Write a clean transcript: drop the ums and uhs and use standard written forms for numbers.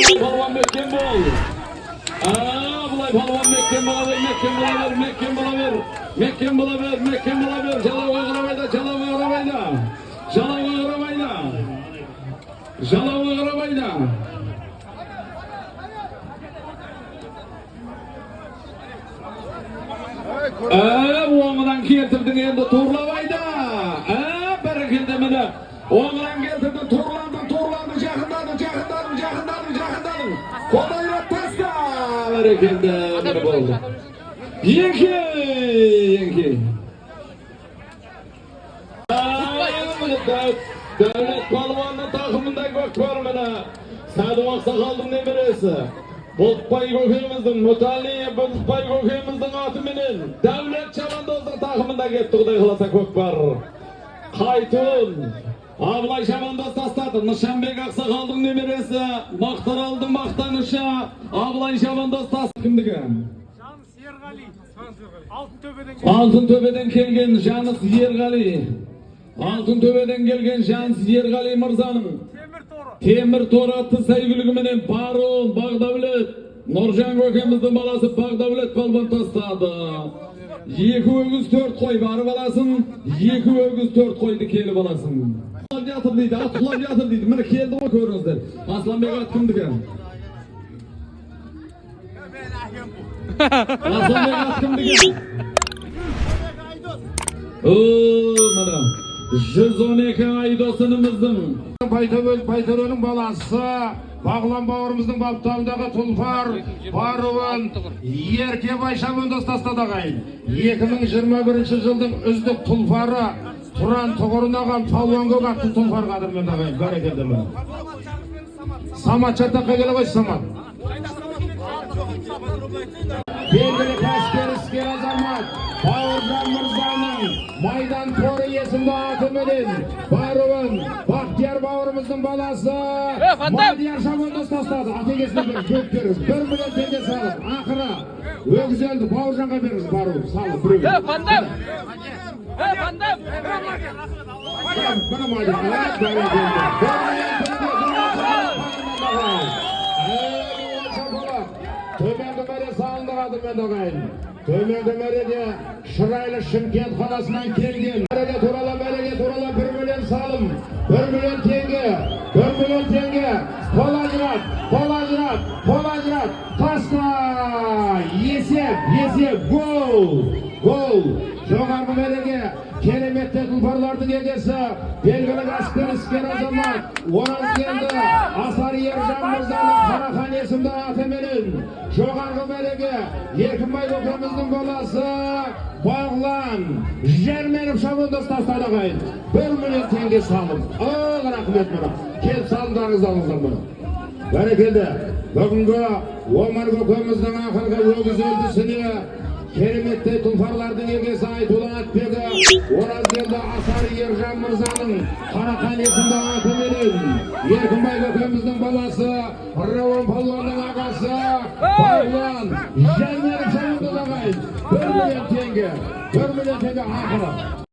Палуан, мекем бол. Абылай палуан, мекем бола бер, мекем бола бер, мекем бола бер, мекем бола бер, мекем бола бер. Жалауға қарамайды, жалауға қарамайды, жалауға қарамайды, жалауға қарамайды. Оңынан келтірдің, енді турлабайды. Бәрекелді, міне. Оңынан келтірдің, турладың, турладың, жақындадың, жақындадың, жақындадың, жақындадың. Қолдайрат таста. Бәрекелді, міне болды. Еңкей, еңкей. Міне Дәулет палуанның тақымында көкпар, міне. Сәду ақсақалдың немересі. Бұлтбай көкеміздің, Мұтали Бұлтбай көкеміздің атыменен Дәулет шабандоздың тақымында кетті, Құдай қаласа, көкпар. Қайтун Абылай шабандоз тастады. Нышанбек ақсақалдың немересі, Мақтаралдың мақтанышы Абылай шабандоз тас кімдікі? Жаныс Ерғали. Алтын төбеден. Алтын төбеден келген Жаныс Ерғали. Алтын төбеден келген Жаныс Ерғали мырзаның Темір торы. Темір торы атты сәйгүлігіменен Барон Бағдәулет, Нұржан көкеміздің баласы Бағдәулет палуан тастады. Екі өгіз, төрт қой барып аласың, екі өгіз, төрт қойды келіп аласың. Құлап жатыр дейді, ат құлап жатыр дейді. Міне, келді ғой, көріңіздер. Асланбек, ат кімдікі? Асланбек, ат кімдікі? О, міне. 112 Айдос ініміздің Байтөбел Байтөренің баласы Бағлан бауырымыздың баптауындағы тұлпар Баруын Еркебай шабандоз тастады, ағайын. 2021 жылдың үздік тұлпары Тұран тұғырын алған Палуан Көк атты тұлпар, қадірменді ағайын, бәрекелді, міне. Самат, Шартаққа келе ғой, Самат. Белгілі кәсіпкер, іскер азамат Бауыржан мырзаның Майдан торы есімді атыменен Баруын Бақтияр бауырымыздың баласы Мадияр шабандоз тастады. Ат егесіне бір көп беріңіз, 1 миллион теңге салып, ақыры өгіз Бауыржанға беріңіз, Баруын салып біреуге. Фандам! Фандам! Міне, Мадияр, бәрекелді. 1 миллион теңге. Төменгі мәре салынды, қадірменді ағайын. Төменгі мәреде шырайлы Шымкент қаласынан келген. Мәреге туралы, мәреге туралы 1 миллион салым, 1 миллион теңге, 1 миллион теңге. Қол ажырат, қол ажырат, қол ажырат. Таста! Есеп, есеп, гол, гол. Жоғарғы мәреге кереметті тұлпарлардың егесі, белгілі кәсіпкер, іскер азамат Оразгелді Асар Ержан мырзаның Қарахан есімді атыменен жоғарғы мәреге Еркінбай көкеміздің баласы Бағлан Жерменов шабандоз тастады, ағайын. 1 миллион теңге салым. Ол рахмет, мұны. Келіп салымдарыңызды алыңыздар, мұны. Бәрекелді. Бүгінгі Омар көкеміздің ақырғы өгіз елдісіне кереметтей тұлпарлардың егесі, айтулы атбегі Оразгелді Асар Ержан мырзаның Қарақан есімді атыменен Еркінбай көкеміздің баласы Рауан палуанның ағасы Бағлан Жәнменов шабандоз, ағайын. 1 миллион теңге, 1 миллион теңге ақыры.